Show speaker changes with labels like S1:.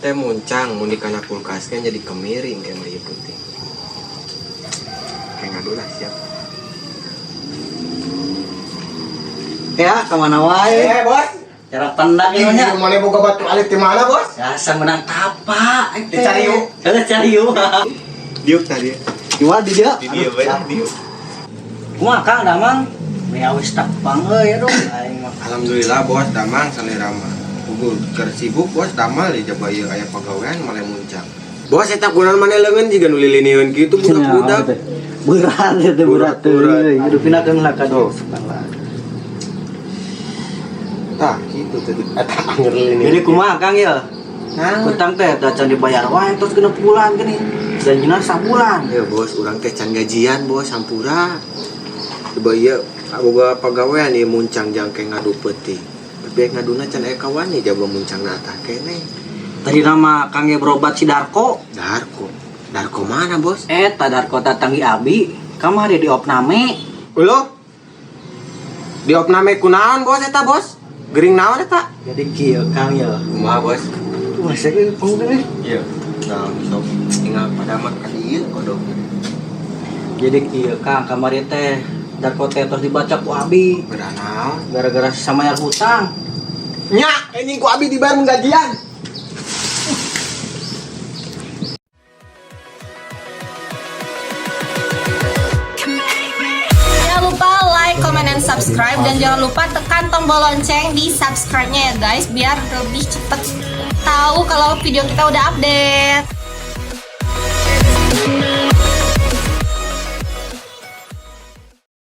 S1: teh muncang mun dikana kulkas kan jadi kemiring kayak mah ieu peuting. Kayak ngadu lah siap.
S2: Ya, kemana wae?
S1: Eh, bos.
S2: Cara pendak ieu nya.
S1: Mana boga batu alit di mana, bos?
S2: Biasa menang tapa.
S1: Dicari yuk.
S2: Heeh, cari yuk.
S1: Diuk tadi.
S2: Di dia.
S1: Di dia bae diuk.
S2: Kumaha Kang Damang? Mea wis tepang euy aduh aing mah.
S1: Alhamdulillah bos, damang salera mah. Gugur keur sibuk bos, damal di jaba ieu aya pagawean malah muncang. Bos eta kunaon maneh leungeun jiga nu liliniheun kitu budak-budak.
S2: Berat ya teh berat
S1: Berat,
S2: euy. Aduh pindahkeun lah ka
S1: Tuh.
S2: dieu.
S1: Tah kitu tadi eta anger liliniheun.
S2: Jadi kumaha Kang ya?
S1: Nah,
S2: Hutang teh da can dibayar wae terus 6 bulan gini. Janjina sabulan.
S1: Ya bos, urang teh can gajian bos, hampura. Coba ieu boga pagawean ieu muncang jangke ngadu peuting. Tapi ngaduna can aya kawani jaba muncang na atah keneh.
S2: Tadi nama Kang ge berobat si Darko.
S1: Darko. Darko mana bos?
S2: Eta Darko datang di Abi, kamari di opname.
S1: Ulo. Di opname kunaon bos eta bos? Gering naon eta?
S2: Jadi kieu Kang ya.
S1: Kumaha bos?
S2: Wah, saya ge
S1: Iya. Nah, sok tinggal pada mah ka dieu kodok.
S2: Jadi kieu Kang kamari teh Darko teh tos dibaca ku Abi
S1: Geura naon?
S2: gara-gara samayar hutang.
S1: Nya, anjing ku Abi dibayar mun gajian.
S3: Jangan lupa like, comment, dan subscribe. Dan jangan lupa tekan tombol lonceng di subscribe-nya ya guys, biar lebih cepet tahu kalau video kita udah update.